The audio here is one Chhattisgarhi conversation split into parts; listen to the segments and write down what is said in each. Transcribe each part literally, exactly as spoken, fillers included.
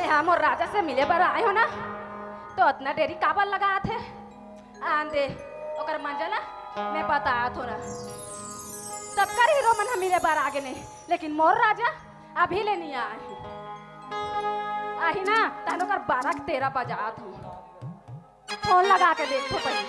हाँ, मोर राजा से मिले बर आए हो ना, तो अतना देरी काबर लगात हे? आन दे, ओकर मंजा ला मैं बतात हो ना। सबकर हीरो मन ह मिले बर आगे नहीं, लेकिन मोर राजा अभी ले नहीं आए हे। आही ना, तहन ओकर बारह के तेरह बजात हो। फोन लगा के देखो पहले।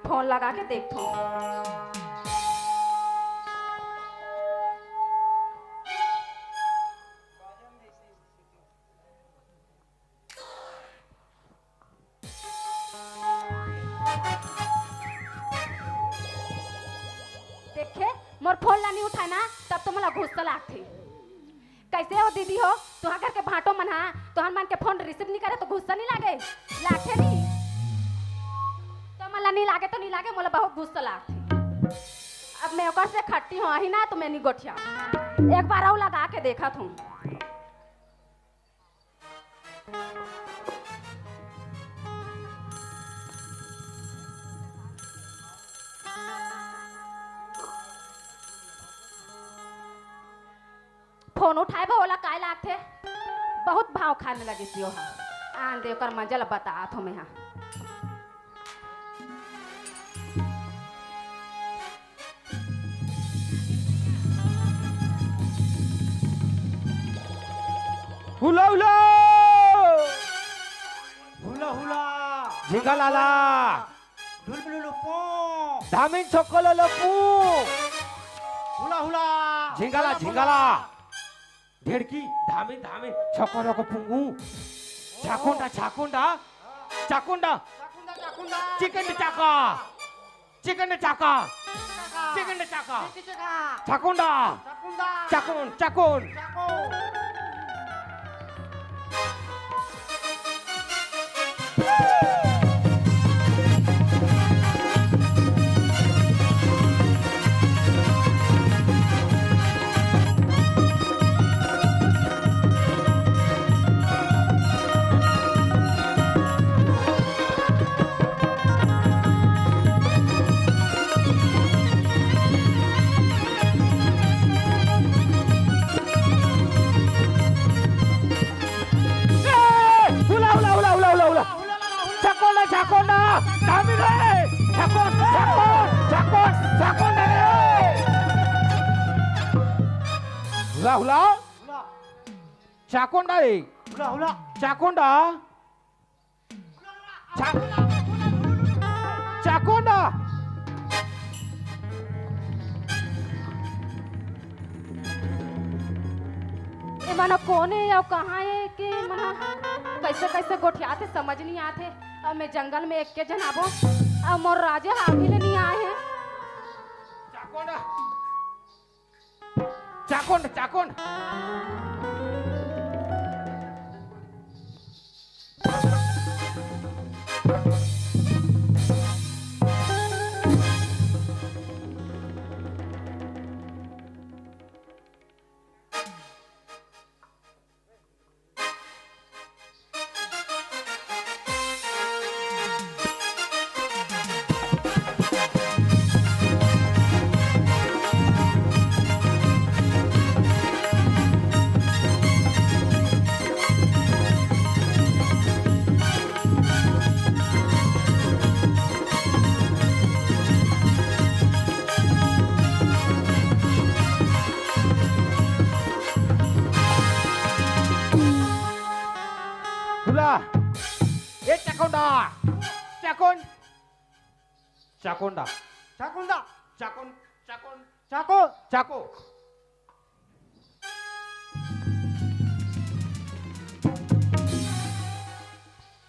फोन लगा के देखथों। देखे, मोर फोन ला नहीं उठाए ना, तब तो मोला गुस्सा लागथे। कैसे हो दीदी हो, तुहां घर के भांटो मन हा तुहर मन के फोन रिसीव नहीं करे तो गुस्सा नहीं लागे? लागथे नहीं? तो मोला नहीं लागे तो नहीं लागे, मोला बहुत गुस्सा लागथे। अब मैं ओकर से खट्टी हो आही ना, तो मैं नहीं गोठिया। एक बार अउ लगा के देखत हूँ। फोन उठाए बर ओला काय लागथे? बहुत भाव खाने लगिस यो हा। आन दे, ओकर मजा ल बतात हो मेंहा। हुला, हुला। हुला, हुला। झिंगा लाला। लुलु, लुलु, पो। धामिन छोको लोलो पू। हुला, हुला। झिंगाला, झिंगाला। ढेड़की, धामिन, धामिन, छोको लोको पुंगू। झाकुंडा, झाकुंडा। चाकुंडा। चाकुंडा, चाकुंडा। चिकन चाका। चिकन चाका। चिकन चाका। चिकन चाका। झाकुंडा। झाकुंडा। चाकुन, चाकुन। चाकुन। ए, हुला, हुला, हुला। चाकोना, चाकोना। धामी रे। चाकोन, चाकोन, चाकोन, चाकोन रे। हुला, हुला। चाकोंडा रे। हुला, हुला। चाकोंडा। चा-, चाकोंडा। ए मन कोन हे अउ कहाँ हे कि मन कैसे कैसे गोठियाथे, समझ नहीं आथे। अब मैं जंगल में एक के झन आबो, अब मोर राजा हावी ले नहीं आए हे। चाकोंडा। चाकोंड, चाकोंड। हुला। ए चाकोंडा। चाकोंड। चाकोंडा। चाकोंडा। चाकोंड। चाकोंड। चाको। चाको।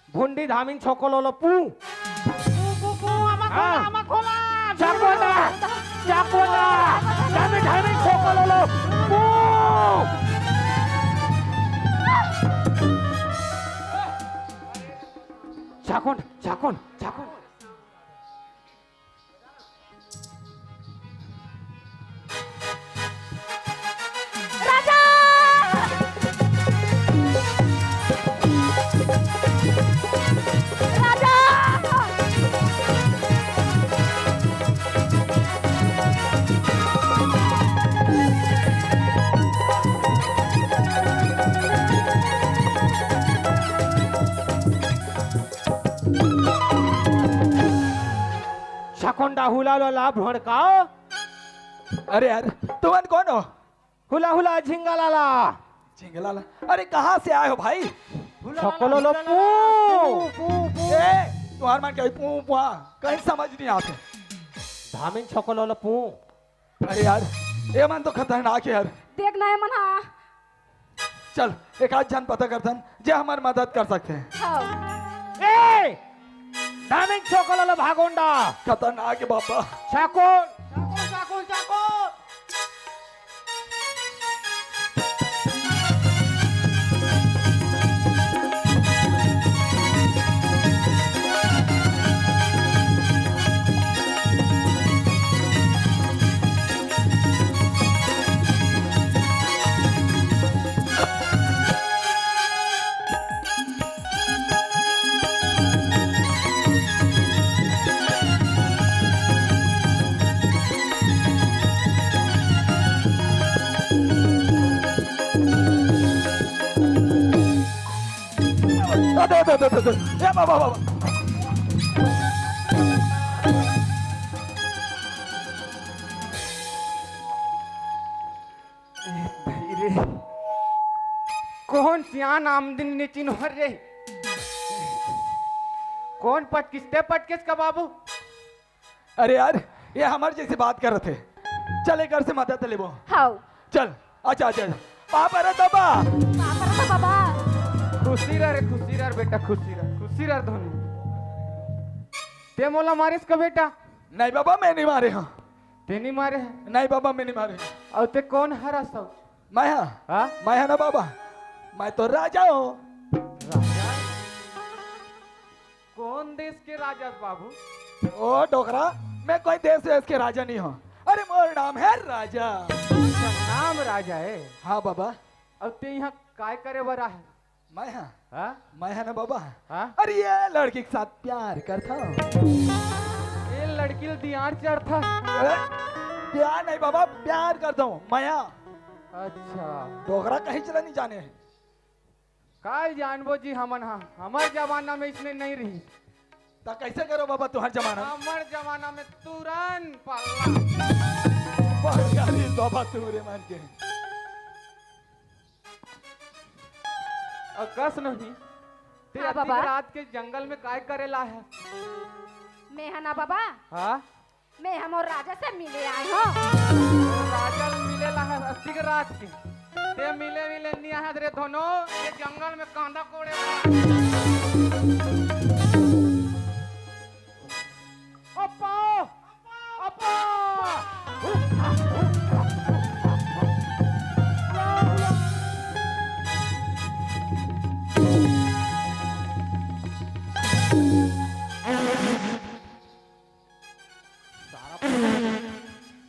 भुंडी धामिन छोको लोलो पू। पू, पू, पू, आमा खोला, हाँ। आमा खोला। चाकोना, चाकोना, धामिन, धामिन छोको लोलो पू। झाकोन, झाकोन। राजा! राजा! झाकोन डा हुला ला भड़काओ। अरे यार, तुमन कोन हो? हुला हुला झिंगा लाला। झिंगा लाला? अरे कहाँ से आए हो भाई? हुला लाला, छोकोलोलो हुला पू। लाला, पू, पू, पू। ए, तुंहर मन के पू, पू, कहीं समझ नहीं आते। धामिन छोकोलोलो पू। अरे यार, ये मन तो खतरनाक है यार। देख ना ये मन हा। चल, एक आध झन पता करथन, जे हमर मदद कर सकथे। हाँ। ए! धामिन छोकोलोलो भागोन डा। खतरनाक है बाबा। झाकोन। झाकोन, झाकोन, झाकोन। अरे, अरे, अरे, अरे, अरे, ए बाबा, बाबा। ए भाई रे, कौन सियान आमदिन ने चिन्हर रे? कौन पटकिस ते पटकिस का बाबू? अरे यार, ये हमर जैसे बात करत हे। चल, एकर से मदद लेबो। हाउ। चल, अच्छा, अच्छा, अच्छा। पाँव परत बाबा। पाँव परत बाबा। खुशी रह रे, खुशी रह बेटा, खुशी रह, खुशी रह धनु। ते मोला मारिस का बेटा? नहीं बाबा, मैं नहीं मारे हँव। ते नहीं मारे हे? नहीं बाबा, मैं नहीं मारे हँव। अउ ते कोन हरस? मैं हा? हाँ? मैं हा ना बाबा, मैं तो राजा हँव। राजा? कोन देश के राजा बाबू? ओ डोकरा, मैं कोई देश वेश के राजा नहीं हँव। अरे मोर नाम हे राजा। अच्छा, नाम राजा हे? हाँ बाबा। अउ ते इहाँ काय करे बर आहे? मैं हा? हाँ? मैं हा ना बाबा। हाँ? अरे ये लड़की के साथ प्यार करथँव। ये लड़की ल दियार चढ़थस? अरे, प्यार नहीं बाबा, प्यार करथँव, मया। अच्छा। डोकरा कहीं चला नहीं जाने। काल जानबो जी हमन हा, हमर जमाना में इसने नहीं रही। त कैसे करो बाबा तुंहर जमाना में? हमर जमाना में तुरंत पल्ला। बहुत गाली बाबा तुंहरे मन के। अउ कस नहीं, ते हाँ, अतिक बाबा। रात के जंगल में काय करे ला हे? मैं हा ना बाबा। हाँ? मैं हा मोर राजा से मिले आए हँव। राजा ले मिले ला हे अतिक रात के। ते मिले मिले नहीं आए हस रे धोनो, ये जंगल में कांदा कोड़े ला। अप्पा! अप्पा!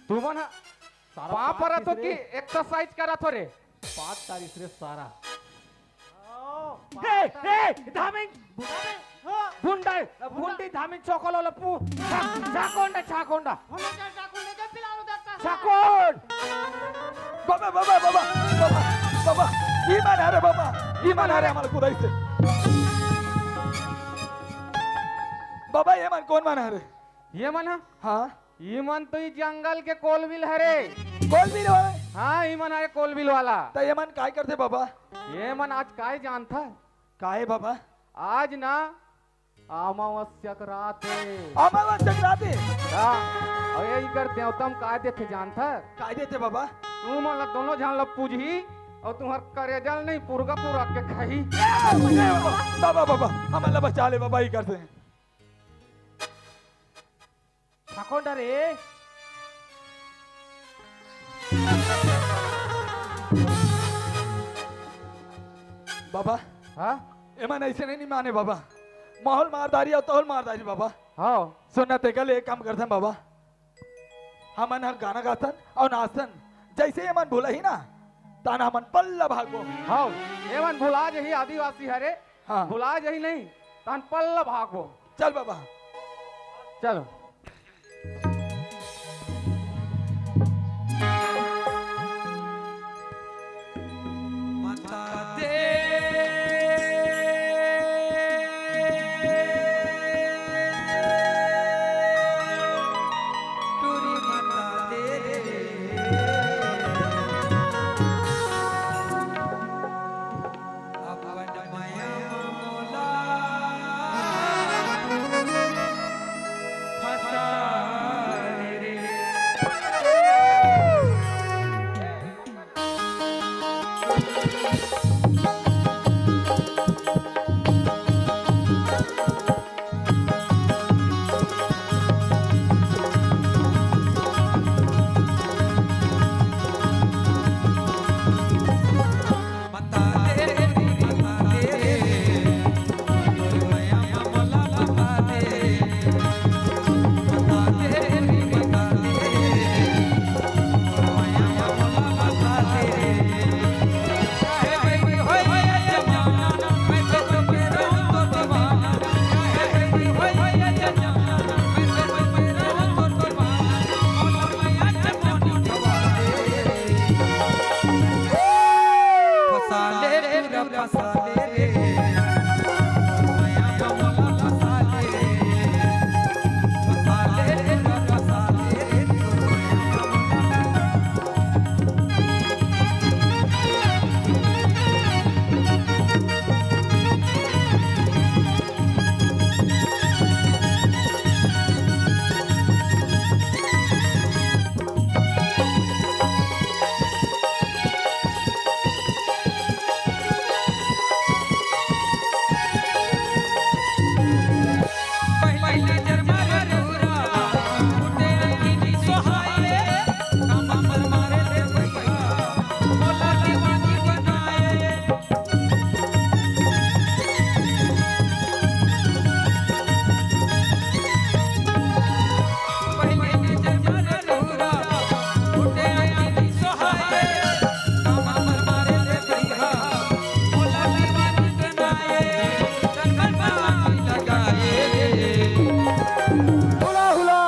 तुमन हा सारा पाँव परत हो कि रे। Exercise करत हो रे? पाँव तारिस रे सारा। ए, ए, धामिन! भुंडा, भुंडी धामिन चोकलो लपू। झाकोन डा, झाकोन डा। झाकोन! बाबा, बाबा, बाबा, बाबा, बाबा, ई मन हरे बाबा, ई मन हरे हमला कुदाइस हे। बाबा, ये मन कोन मन हरे? ये मन हा? हाँ। ई मन तो ई जंगल के कोलबिल हरे। कोलबिल हरे? हाँ, ई मन हरे कोलबिल वाला। त ये मन काय करथे बाबा? ये मन आज काय जानथा? काय बाबा? आज ना अमावस्या के रात हे। अमावस्या के रात हे? हाँ, अउ ये इकर देवता मन काय देथे जानथा? काय देथे बाबा? तुमन ला दोनों झन ला पूजही अउ तुंहर करेजा ल नहीं पुरगा पुरगा के खाही। ए, ए बाबा, बाबा, बाबा, हमन ला बचा ले बाबा, इकर से। झाकोन डा रे। बाबा, हाँ? एमन ऐसे नहीं, नहीं माने बाबा। माहौल मारदारी अउ तहूल मारदारी बाबा। हाँ। सुन ना, तेकर ले एक काम करथन बाबा, हमन ह गाना गाथन अउ नाचथन, जइसे ये मन भुलाही ना, ताना हमन पल्ला भागबो। हाँ, ये मन भुला जही आदिवासी हरे। हाँ। भुला जही नहीं, तहन पल्ला भागबो। चल बाबा। चलो। हुला, हुला।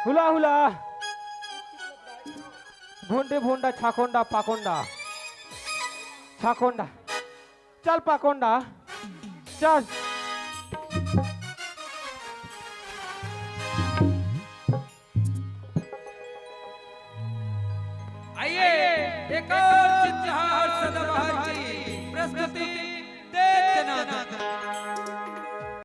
हुला, हुला। भोंडे भोंडा छाकोंडा पाकोंडा। छाकोंडा। चल पाकोंडा। चल। आइए, एक और चित्रहार सदाबहार की प्रस्तुति दे दनादन।